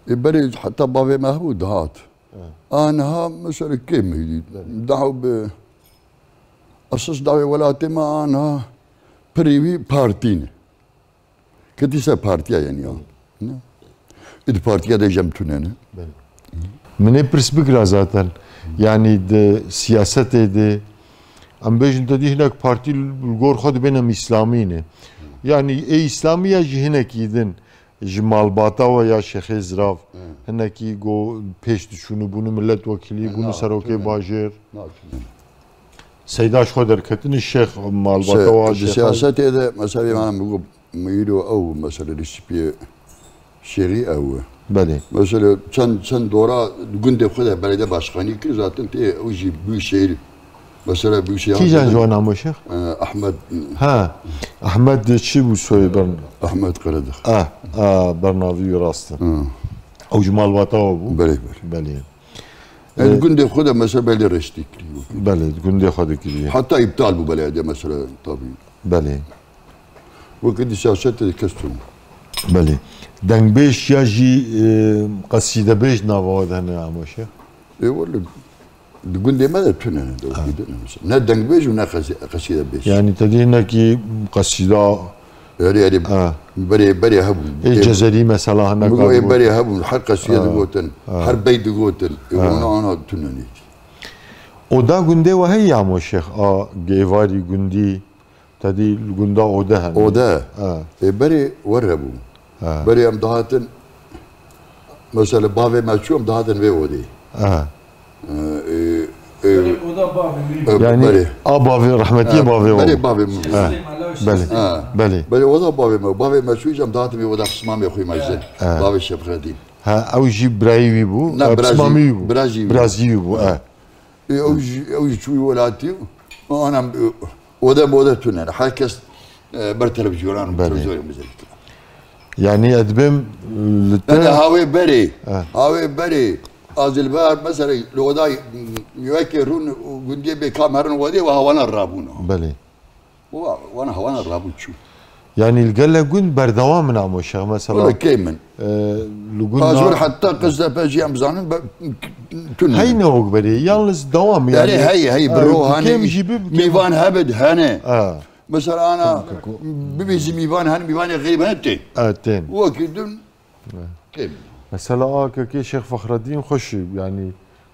Ê, berê heta bavê me hebû dihat. Evet. Aniha mesela kêm hîdî. Evet. Daw bi esas dawê welatê me aniha pirî wî partî ne. Ketî ser partiya yanî ya. Ne? Ê di partiya de jem tune ne. Belê. Min ê pirs bikira zaten. Yanî di siyasetê de em bêjin te dî hinek partî li gor xwe dibên em îslamî ne. Yanî ê îslamî ya jî hinekî din ji malbata we ya Şêxê Zirav, Hı. hinekî go pêş diçûn û bûne miletwekîlî, bûne serokê bajêr. Seyda ji xwe derketine Şêx malbata wa Şêx. Siyasetê de mesela bê me got Îro ew mesela rîsipiyê şêrî ew e. Belê. Mesela çend, çend dora gundê xwe de belediye başkanî kir, zaten tê ew jî Büyükşehir. Mesela Büyükşehir. Kîjan ji wan Amo Şêx? E, Ahmet. Ha. Ahmet de çi bû soyê bern? Ahmet Karadağ. Ah, ah, bernavî wî rast e. Hı. Ew ji malbata we bû? Belê, belê. Belê. Yani gundê xwe de mesela belê reştî kiriye. Belê, gundê xwe de kiriye. Hatta iptal bû belediye mesela tabii. Belê. Wekî di siyasetê de kes tune. Belê. Dengbêj ya jî, e, qesîdebêj nava we de hene Emo Şêx? Ê wele, di gundê me de tune ne, de wekî din e mesela. Ne dengbêj û ne qesî-, qesîdebêj. Yani te dî hinekî qesîda. Erê, erê, Ha. berê, berê hebûn. Ê Cezerî mesela hinek Min got, ê berê hebûn, her qesîde digotin, Ha. her bey digotin. Ê Ha. ona, ana tune ne. Oda gundê we heye Emo Şêx, a êvarî gundî, te dî li gunda ode hene. Ode. Ha. Ê berê were bû. Ha. Berê em dihatin, mesela bavê me çû, em dihatin vê odê. Ha. Ê, ê, Oda bavê wî. e, Yani berê. a bavê, rehmetiyê Ha, bavê berê o. bavê min. Ha. Belê. Ha. Belê. Berê oda bavê me. Bavê me çû, em dihatin vê oda pismamê xwe mecid. Ha. Bavê Şefqedîn. Ha, ew jî birayê wî bû. Na, E, bira jî, pismamê wî bû. bira jî wî. Bira jî wî bû, e. Ê, ew jî, ew jî çûyî welatî û anam, e, ode mode tune ne. Her kes, e, ber televîzyonan, Belê. televîzyonê mizin dikir. Yani ez dibêm, e, li te Yani hawê berê, Eh. hawê berê, azilber, mesela, li oda, m, wekê rûn û gundiyê bê kam herin wedê ve hawana rabûn. Belê. Wa-, wana, wana rabû çû. Yani li gele gund berdewam in Emo Şêx, mesela, Wele kêm in. e, li gund Qazwil na- heta Qiztepe jî em zanin, be-, tune. Heyne wek berê, yalnız dewam Yani yani. hey, hey, Ha, bi ro bi hane, kêm jî bi, bi kêm. mîvan hebid hene. Ha. Mesela ana, Ku- ku- bibêjî mîvan hene, mîvanê xerîb hene tê. Ha, tên. Wekî din Ha. kêm. Mesela A K K Şêx Fexreddîn xweş, yani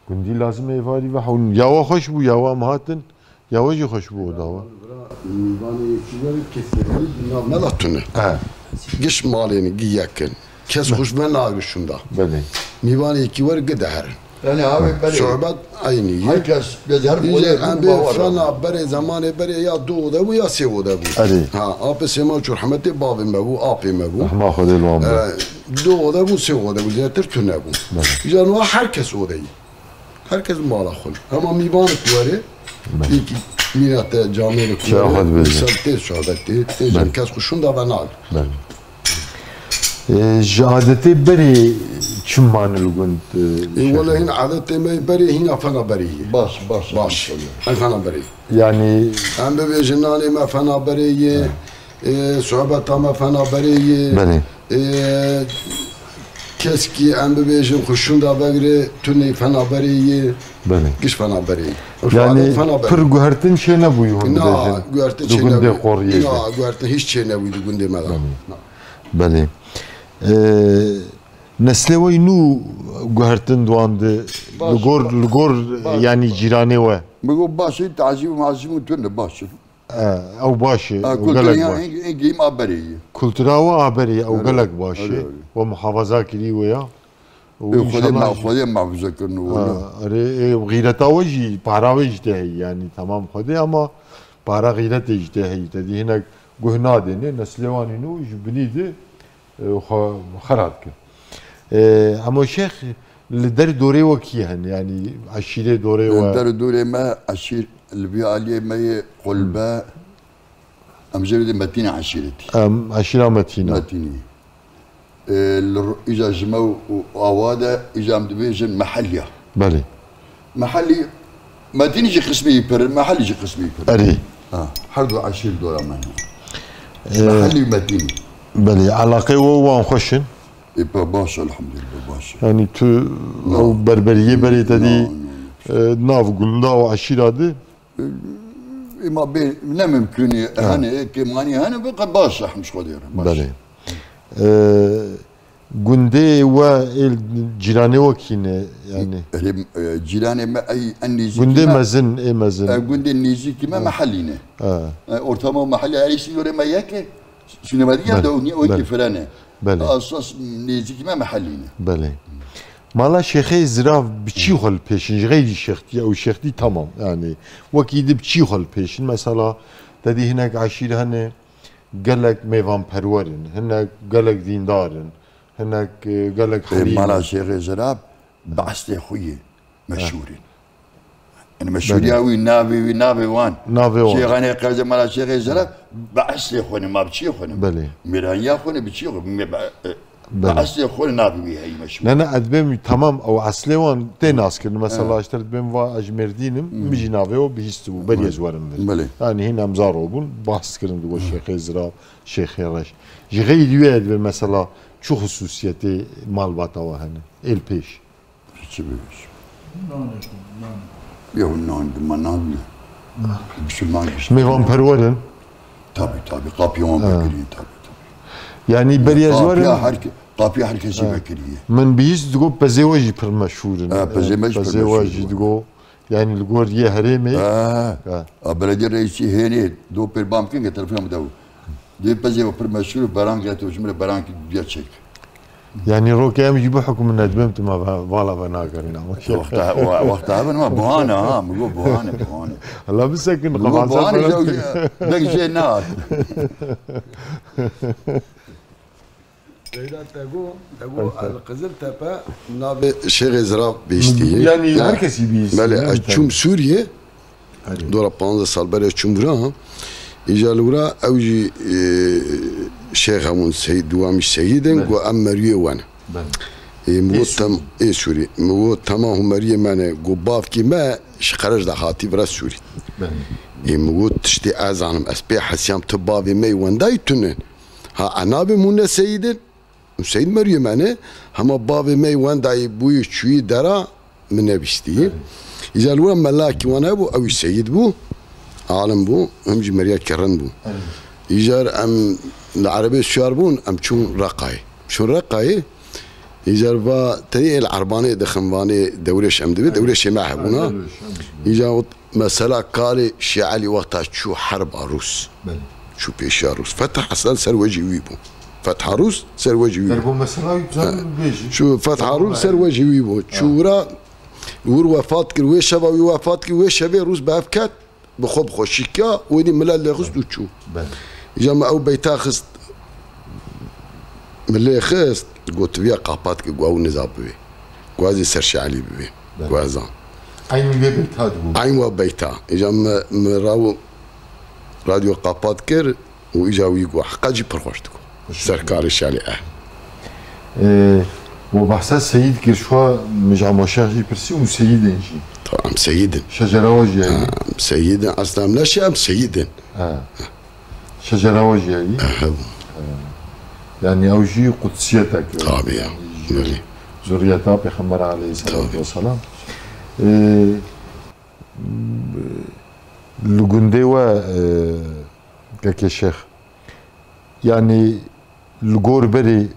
gundî lazim êvarî ve hewlin. Ya we xweş bû, ya we em hatin. Ya we jî xweş bû oda we. Mîvanê yekî wer kesê di nav me de tune. He. Giş malên gi yek in. Kes xweş ve nagir şunda. Belê. Mîvanê yekî wer gi deherin. Yani abi belê. Sohbet aynî ye. Herkes, biz her Îje odaya em bê bawa fena berê, zemanê berê ya du oda bû ya sê oda bû. Erê. Ha, apê Sêma Çûr Hemedê bavê me bû, apê me bû. Rehma Xwedê li wan be. E, du oda bû, sê oda bû, zêdetir tune bû. Belê. Îja niha her kes odeyî. Herkes mala xwe. Hema mîvanek were, Belê. yekî mîna te camêrek Şerefa were, dibêje. ser tê sohbetê, tê Belê. kes xwe şunda ve nagir. Belê. E, ji adetê berê çi mane li gund, e, Ê, Şêx? wele hîn adetê me berê hîna fena berê ye. Baş, baş. Baş. Em fena berê. Yani Em bibêjin nanê me fena berê ye. E, sohbeta me fena berê ye. Belê. E, keskî em bibêjin xwe şûnda vegre, tunê fena berê ye. Belê. Giş fena berê ye. Yani Fena berê. pir guhertin çê nebûyî hûn Na, dibêjin. guhertin Di çê gundê nebûyî. Qoriyê Na, de. guhertin hiç çê nebûyî di gundê me de. Belê. Na. Belê. E, neslê we nû guhertin di wan de Baş. li gor, li gor Baş. yani cîranê we. Min got baş e, tazî û mazî û tune baş e. E, ew baş e, Ha, ew kultura gelek ya baş. en, en geyîm a berê ye. Kultura we a berê ye, ew Öyle, gelek baş e. öyle, öyle. We muhafaza kirî we ya. Û Ê, Xwedê înşallah ma-, Xwedê muhafaza kirin û wele. Ha, erê, ê, xîreta we jî, para we jî tê heyî, yanî temam Xwedê ama para xîretê jî tê heyî. Te dî hinek guh nadêne, neslê wan hîn û ji binî de, e, xwe, xwe rat kin. E, Emo Şêx, li der dorê we kî hene? Yanî eşîrê dorê we? Der dorê me eşîr, li vî aliyê me yê Qulbe, Em jê re dê Metîna eşîretî. Em eşîra Metîna. Metînî. Ê, li ro-, îca ji me û, û awa de, îca em dibêjin Meheliya. Belê. Mehelî, Metînî jî qismî pir in, Mehelî jî qismî pir in. Erê. Ha, her du eşîr dora me ne. Ê, Mehelî û Metînî. Belê, elaqê we wan xweş in? Ê, pe baş, elhamdülillah, baş. Yanî tu Na. ew berberiyê berê te dî, Na, na, na. e, nav gunda û eşîra de Ê, ma bê, ne mimkûnî, Ha. hene, kêmanî hene, bi qe baş e, hemş xwe dêre, baş. Belê. Ee, gundê we, ê cîranê we kî ne, yani? Erê, e, cîranê me, ey, en nêzîkî Gundê me, mezin, ê mezin. e, gundê nêzîkî me Ha. Mehelî ne. Ha. E, ortama Mehelî, erê sînorê me yek e, sînorê me diya Belê, de o, o belê. ki firene. Belê. Esas nêzîkî me Mehelî ne. Belê. Mala Şêxê Zirav bi çî xwe li pêşin, ji xeyrî şêxtî, ew şêxtî temam. Yani, wekî di bi çî xwe li pêşin. Mesela, te dî hinek eşîr hene, gelek mêvanperwer in, hinek gelek dîndar in, hinek, e, gelek Ê, herîm Mala in. Şêxê Zirav, be'sê xwe yê, Ha. meşhûr in. Yani, Ha. meşhûriya Belê. wî, navê wî, navê wan. Navê wan. Şêxanê Qevze Mala Şêxê Zirav, be'sê xwe ne, ma bi çi xwe ne? Belê. Mêraniya xwe ne, bi çi xwe? Me-, be-, e, Belê. Eslê xwe navê wî heyî meşhûr. Ne, ne, ez dibêm tamam, ew eslê wan tê nas kirin. Mesela, He. ji te dibêm va ez ji Mêrdîn im, Hmm. min jî navê we bihîstibû, berî Belê. ez werim vir. Belê. Yani hîn em zaro bûn, bahs kirin di go Şêxê Zirav, Şêxê Reş. Ji xeyrî wê ez dibêm mesela çi xusûsiyetê malbata we hene? Êl pêş. Çi bibêjim? Nan e, nan. Yew nan, dima nan ne? Biçim nan işte. Mêvanperwer in? Tabii, tabii. Kapıya wan Ha. vekirî, tabii, tabii. Yani berî ez werim. Kapıya her ke-, kapıya her kesî Ha. vekirî. Min bihîst digo pezê we jî pir meşhûr in. Ha, pezê me jî pir Pezê we meşhûr jî in. digo. Yani li gor yê herêmê. Ha. Ha. A, belediye reîsî hênê do pêr bam kin ke telefona min de bû. Dê pezê we pir meşhûr û berang ya to ji min re berang diya çek. Yani roke em jî bihukmin, ez dibêm tu me ve-, vala venagerin ama. Wexta, we-, wexta hebin ma buhane ha, mi got buhane, buhane. Hala bisekin, Mi got xebaza buhane, bana. Deng jê nehat. Leyla te got, te got, Elqizil Tepe navê Şêxê Zirav bihîstî. Yani Yani, her kesî bihîstî, belê, yani ez çûm tabii. Sûriyê, Erê. Dora panzdeh sal berê çûm vira, îca li wira ew jî, e, şêx hebûn, seyîd, dû em jî seyîd in, Belê. got em merûyê we ne. Belê. Ê, mi Ê got tem-, Sûrî. ê Sûrî. Mi got tema hûn merûyê me ne, got bavkî me ji Qereş de hatî vira Sûrî. Belê. Ê, mi got tiştê ez zanim, ez pê hesiyam tu bavê me yê wendayî tune. Ha, e nabê hûn ne seyîd in? Û seyîd merûyê me ne, hema bavê me yê wendayî bûyî çûyî dera min nebîstî. Erê. Îcar we melakî wan hebû, ew jî seyîd bû, alim bû, him jî meriyekî rind bû. Erê. Îcar em li erebê şiyar bûn, em çûn Reqayê. Çûn Reqayê, îcar va tenê êl Erbanê dixin, vanê dewrêş em dibê, dewrêşê me hebûna. Erê, dewrêş, em dibê. Îcar Mesela kalê Şêx Elî wexta çû herba Rûs. Belê. Çû pêşiya Rûs. Fetha Hesen ser wecî wî bû. Fetha Rûs ser wecî wî bû. Ergo mesela wî tu zanî Ha. bibêjî. Çû Fetha Rûs ser wecî wî bû. Çû Ha. wira, wir wefat kir, wê şeva wî wefat kir, wê şevê Rûs bi hev ket, bi xwe bi xwe şikiya, wê dî millet lê xist û çû. Belê. Îca me ew beyta xist, Milê xist, gotiviya qapat ki gua û niza bivê. Gua zî ser Şêx Elî bivê. Belê. Gua zan. Eyn wê beyta dibû. Eyn wa beyta. Îca me, me raw radyo qapat kir û îca wî gua. Heqa jî pir xweş digo. Xweş Serkarê Şêx Elî eh. Ee, we behsa seyîd kir, şwa mijama şex jî pirsî û seyîdên jî. Tamam, seyîdin. Şecera we jî Ha, heye. Em seyîdin. Aslında em neşe em seyîdin. Ha. Şecera we jî heyî. Ehe. Yani ew jî qudsiyeteke. Tabii ya. Yani jî Belê. zurriyeta Pêxember aleyhissalatu Tabii. vesselam. Ee, li gundê we, e, kekê Şêx, yani li gor berê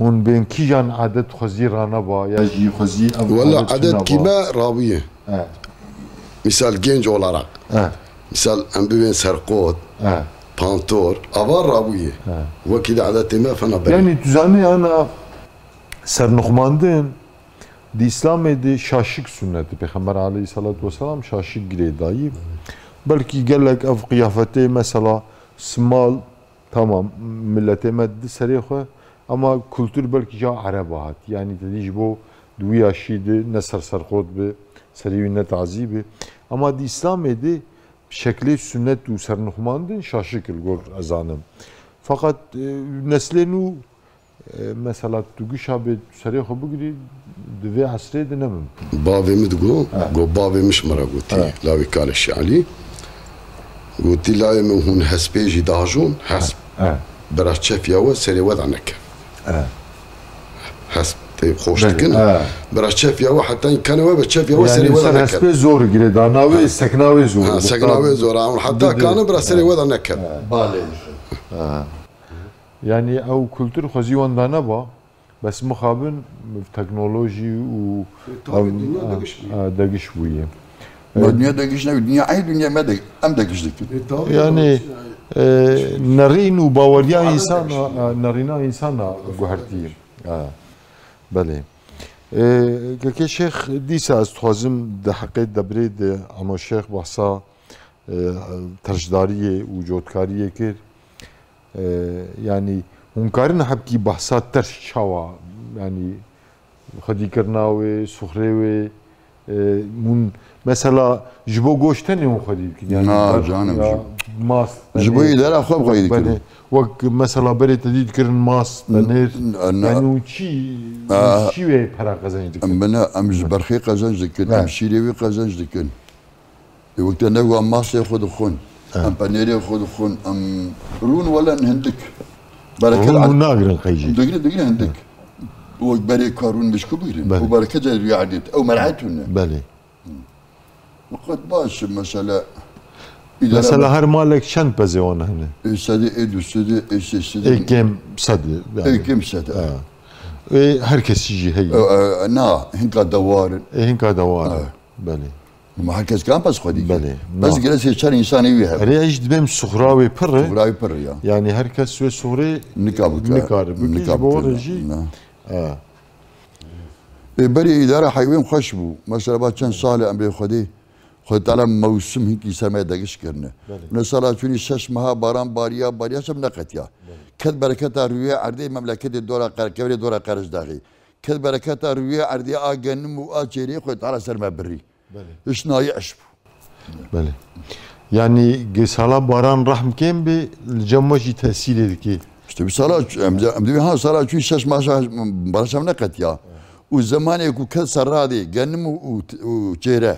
hûn bên kîjan adet xwezî raneba ya jî xwezî ev Wala adet adet çi neba? kîme rawiye. He. Misal genç olarak. He. Misal, em bibên serqot, Ha, pantor, ava rabûye. ha. Wekî di edetê me fena ber. Yani tu zanî ana sernixmandin di Îslamê de şaşik sunneti. Pêxember aleyhissalatu vesselam şaşik girê dayî. Belkî gelek ev qiyafetê mesela simal, tamam, milletê me di serê xwe, ama kultur belkî ja Ereba hat. Yani te dî ji bo di wî yaşî de ne ser serqot bi, serê wî ne tazî bi. Ama di Îslamê de şeklê sunnet û sernixmandin şaşik li gor ez zanim. Fakat, e, neslê nû, e, mesela tu gişa bê serê xwe bigirî, di vê esrê de ne mimkun. Bavê min digo, Ha. Go bavê min ji min re gotî, Ha. Lawê Kaleşî Elî. Gotî, lawê min hûn hespê jî dajon, hesp. Ha. Bira çefiya we serê we de neke. Ha. Hesp tê xweş Belê. dikin. Ha. Bira çefiya we heta kane we be çefiya we Yani serê we ser de neke. Hespê zor girê danawe, sekna wê zor. Ha, sekna wê zor. Heta kane bira serê we de neke. Balê. Yani ew kultur xwezî wan da neba, bes mixabin teknolojî û Tabii dünya degiş bûye. Ha, degiş bûye. Ma dünya degiş ne, dünya ey dünya me de, em degiş dikin. E, tabii, Yani, tabii. e, nerîn û baweriya Abi insana, degiş. e, nerîna insana guhertî. Ha, belê. E, Keke Şêx, dîsa ez dixwazim di heqê debrê de Emo Şêx behsa, e, terşdariyê û cotkariyê kir. E, yani, hûn karin hebkî behsa terş çawa, yani, xwedîkirina wê, suxrê wê, e, hûn, mesela, ji bo goşt tenê hûn xwedî dikin, yani, Na, ber-, canim, ya, ji- mast, Ji bo tenê, îdara xwe bi xwedî dikin. belê. Wek, mesela, berê te dî dikirin mast, N-, penêr, n-, yani, hûn çi, Aa. hûn çi wê pere qezenc dikin? Em bine, em ji berxê qezenc dikin, Ne. Em şîrê wî qezenc dikin. Ê, wek te ne wan mastê xwe dixwin, Ha. Em penêrê xwe dixwin, em rûn welen hindik. Bereket Hûn ad- hûn nagirin qey jî. Digrin, digrin hindik. Wek berê karûn mişku bigrin. Belê. Û bereket erdî erdî. Ew mer'et hûn ne. Belê. Qet baş, mesela. Mesela her malek çend pezê wan hene? Ê sedê, ê du sedê, ê sê sedê. Ê kêm sedê. Yani. Ê kêm sedê. Ha. Ê her kesî jî heye. E, e, na, hinka dewarin. Ê hinka dewar. Ha. Belê. Ma her kes kan pez xwedî. Belê. Pez Na. gire sê çar insanê wî hebe. Erê ez dibêm suxra wê pir e. Suxra wê pir ya. Yani her kes wê suxrê Nika bike. Nikare bike, Nika ji bo bike, re jî. na. Ha. Ê, berê îdara heywên xweş bû. Mesela ba çend sal e emrê Xwedê, Xwedê Teala mewsim hinkî ser me degiş kirine. Belê. Ne sala çûnî şeş meha baran bariya, bariya şem neqetiya. Ket bereketa rûyê erdê memleketê dora qer-, kevirê dora qerij daxî. Ket bereketa rûyê erdê a genim û a çêrê Xwedê Teala ser me birî. Belê. Hiş nayê eş bû. Belê. Yani gê sala baran rehm kêm bi, li cem me jî tesîrê dikê. İşte bir sala, em, em dibi ha sala çû şeş maşa baraşam ne qetiya. Û zemanê ku kes serradê, genim û, û, û çêre.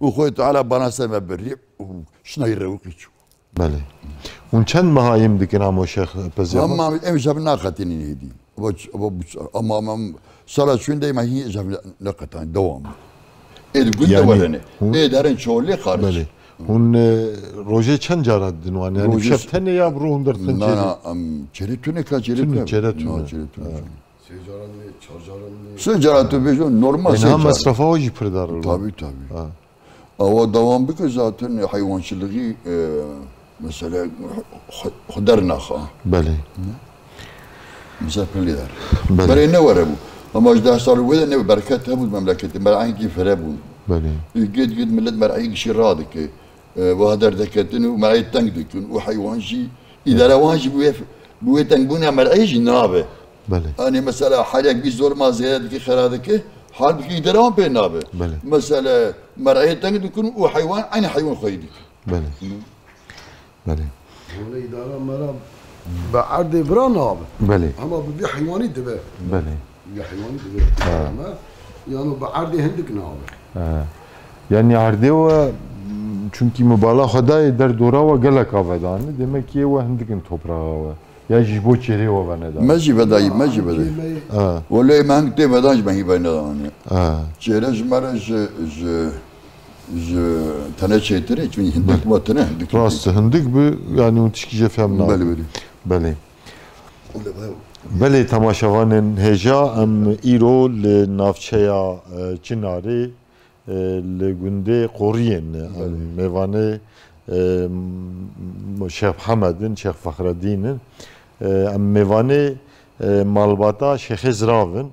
Û Xwedê Teala bana ser me birî û şinayî rewqî çû. Belê. Hûn çend meha yêm dikin Amo Şêx pezê xwe? Ama em şev naqetinî hêdî. Ama, ama, ama, ama sala çûn de me hî şev neqetan, devam. Ê di gund de Yani, werene. hûn- Ê derin çolê xaric. Belê. Hûn, e, rojê çend cara didin wan? Yani Rojê şev s- tenê ya bi ro hûn dertin Na, çêrê? na, em çêrê tune ka çêrê Tune, tune. çêrê Na, tune. çêrê tune. Sê caran ne, çar caran ne. Sê cara tu bêjin normal sê Êna cara. mesrefa wî jî pir dar. Tabii, tabii. Ha. Awa devam bike zaten heywancılığı, e, mesela xwe-, xwe dernaxa. Belê. Misafirlî der. Belê. Berê ne were bû. Ama ji deh sal wê de ne bereket hebû memleketê. Mer'ayekî fire bûn. Belê. Git git millet mer'ayekî şî radike. E, wiha derdeketin û mer'ayê teng dikin û heywan jî, îdara wan jî bi wê, bi wê tengbûna mer'ayê jî nabe. Belê. Hani mesela halek bir zor ma zêde dike, xera dike, halbuki îdara wan pê nabe. Belê. Mesela mer'ayê teng dikin û heywan, aynı heywan xweyî dikin. Belê. Belê. Hûn îdara me re bi erdê vira nabe. Belê. Ama bi vî heywanî dibe. Belê. Bi vî heywanî dibe. Ama, yano bi erdê hindik nabe. Ha. Yani erdê we, çunkî mibala xwe dayê der dora we gelek a vedane. Demek ki we hindik in topraxa we. Ya ji bo çêrê we venedane. Me jî vedayî, me jî vedayî. Ha. Wele me hing tê vedan ji me hî venedane. Ha. Çêre ji me re ji, ji, ji tene çêtir e, çünkü hindik me tene hindik. Rast hindik bi, yani hûn tişkî jê fem nabe. Belê, belê. Belê. Belê, temaşevanên hêja, em îro li navçeya, e, Çinarê, e, li gundê Qoriyên, em mêvanê, e, Şêx Mihemed in, Şêx Fexredîn in. E, em mêvanê, e, malbata Şêxê Zirav in.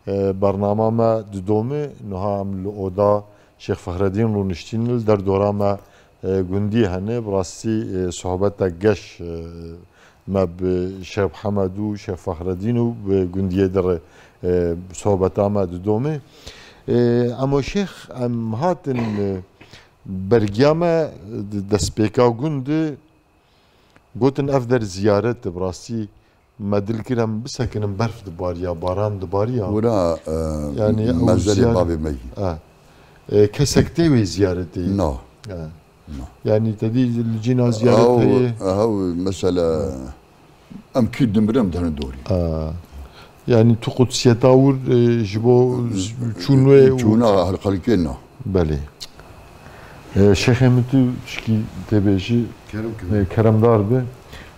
E, bernama me didome, niha em li oda Şêx Fexredîn rûniştîn, li derdora me, e, gundî hene. Bi rastî, e, sohbeta geş, e, me bi Şêx Mihemed û Şêx Fexredîn û bi gundiyê de re, e, sohbeta me didome. E, Emo Şêx, em hatin, e, bergiya me di destpêka gund de gotin ev der ziyaret e, bi rastî me dil kir em bisekinin, berf dibariya, baran dibariya. Wira, e, Yanî ew mezelê ziyaret bavê me yî. E. E, kesek tê wê ziyaretê? Na. E. Na. Yanî te dî li cîna ziyaret Ew, heye? Ew mesela em kî dimirin em dene dorî. E. Yanî tu qudsiyeta wir, e, ji bo çûn wê û Çûna xelkê na. Belê. E, Şêxê min tu tişkî tê bêjî, Kerem e, keremdar be.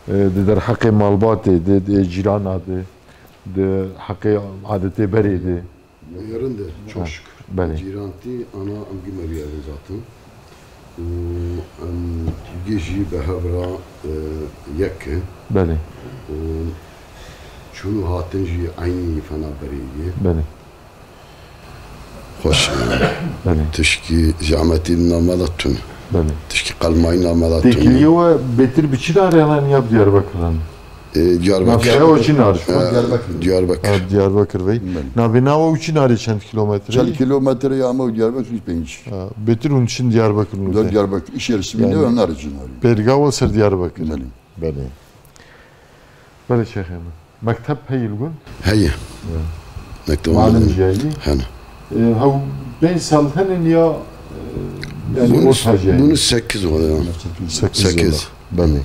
E, di derheqê malbatê de, di cîrana de, di heqê adetê berê de. Ê, rinde, çok şükür. Belê. Cîrantî ana em gî merî evê zaten. Û em gî jî bi hev re, e, yek in. Belê. Û çûn û hatin jî eynî fena berê ye. Belê. Xweş. Belê. Tişkî zehmetî di nava me de tune. Belê. Tişkî qelmayî nava me de tune. Têkiliye we bêtir bi Çinarê re ya bi Diyarbekir re? E, Diyarbekir. Navçeya we Çinar, şu E, Diyarbekir. Diyarbekir. Ha, Diyarbekir vey. Belê. Navê nawa û Çinarê çend kilometre? Çend kilometre ya me û Diyarbekir? Yüz pêncî. Ha, bêtir hûn çin Diyarbekir hûn Diyar-, te? Diyarbekir. Îş yeri simîne Yanî, ve nar Çinarê. Pêrga we ser Diyarbekir. Belê. Belê. Belê Şêxê min. Mekteb heyî li gund? Heye. Ya. Mekteba Muallim min jî heyî? Hene. E, hew pênc sal henin ya, e, yanî Bunu, orta jî heyî? Bunu sekiz oluyor. Sekiz Sekiz. Yıllık. Belê.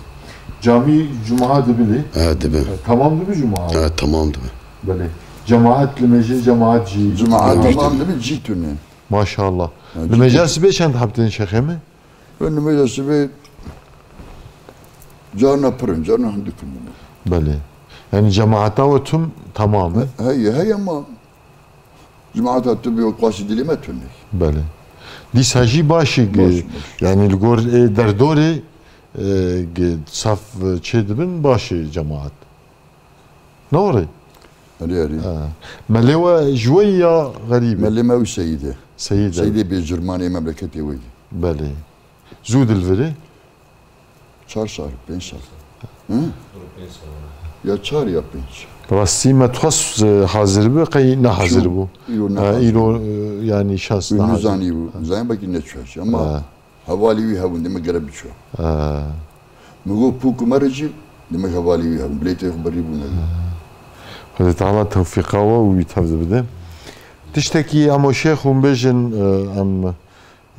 Camî cuma dibin ê? Ha, dibin. E, tamam dibi cuma? Ha, tamam dibi. Belê. Cemaat li mêjê cemaat jî Cemaat Tamam. Tamam dibi, cî tune. Maşallah. Ha, Li cî mêja tune. Sibê çend heb tên Şêxê min? Li mêja sibê carna pir in, carna hindik in. Belê. Yanî cemaata we tüm tamam e? He-, heye, heye ama cemaata tu bi qasî dilê me tune. Belê. Dîsa jî baş e, Baş, baş. Yanî li gor, e, derdorê, e, ge-, saf, e, çê dibin baş e cemaat. Ne were? Erê, erê. Ha. Melê we ji we ya xerîb e? Melê me wî Seyîd e. Seyîd e. Seyîdê bêcirmanê memleketê we ye. Belê. Zû di li vir e? Çar sal, pênc sal. Hı? Ya çar ya pênc. Rastî me dixwest, e, hazir bi, qey ne hazir bû. Çû, îro ne Ha, hazir îro, bû. E, yanî şans Wî ne hazir. Nizanî bû. Ha. Zayin belkî neçû hejî. Ama Ha. Hevalî wî hebûn, dime gere biçû. Ha. Min got, pûk û merê jî, dime hevalî wî hebûn. Bilêtê xwe berî bûne. Xwedê Teala tewfîqa we û wî tev de bide. Tiştekî Emo Şêx hûn bêjin, e, em,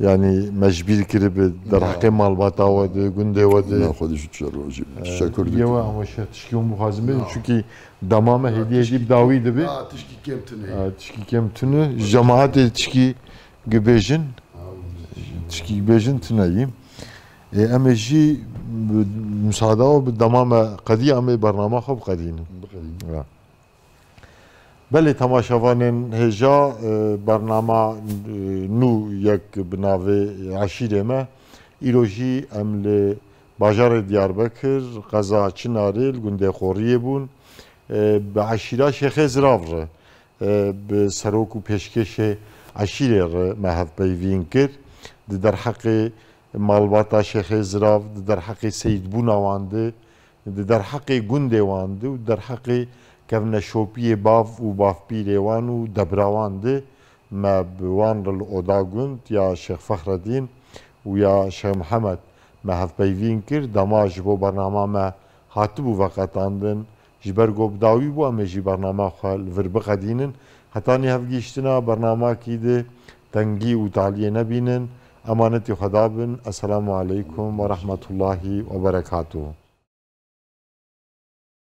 yanî me ji bîr kiribe derheqê malbata we de, gundê we de. Na, Xwedê ji tu rojî. E, Teşekkür dikim. Yewe Emo Şêx tişkî hûn bixwazin bêjin, Na. Çunkî dema me hêdî hêdî bi dawî dibe. Na, tişkî kêm tune. E, tişkî kêm tune. Ji cemaetê tişkî Gibêjin, tişkî gibêjin tune yî. Ê, em ê jî bi musada û bi dema me qedî, em ê bernama xwe biqedînin. Biqedînin. Ya. Belê temaşevanên hêja, e, bernama, e, nû yek bi navê Eşîrê me. Îro jî em li bajarê Diyarbekir, qeza Çinarê, li gundê Xoriyê bûn. E, bi eşîra Şêxê Zirav re. e, bi serok û pêşkêşê eşîrê re me hevpeyvîn kir. Di derheqê malbata Şêxê Zirav, di derheqê seyîdbûna wan de, di derheqê gundê wan de û di derheqê kevneşopiyê bav û bavpîrê wan û debra wan de me bi wan re li oda gund ya Şêx Fexredîn û ya Şêx Mihemed me hevpeyvîn kir. Dema ji bo bernama me hatibû veqetandin, Ji ber ku bi dawî bû, em ê jî bernama xwe li vir biqedînin. Hetanî hevgihiştina bernamakî di tengî û taliyê nebînin. Emanetî Xweda bin. Esselamu aleykum ve rahmetullahi ve berekatuhu.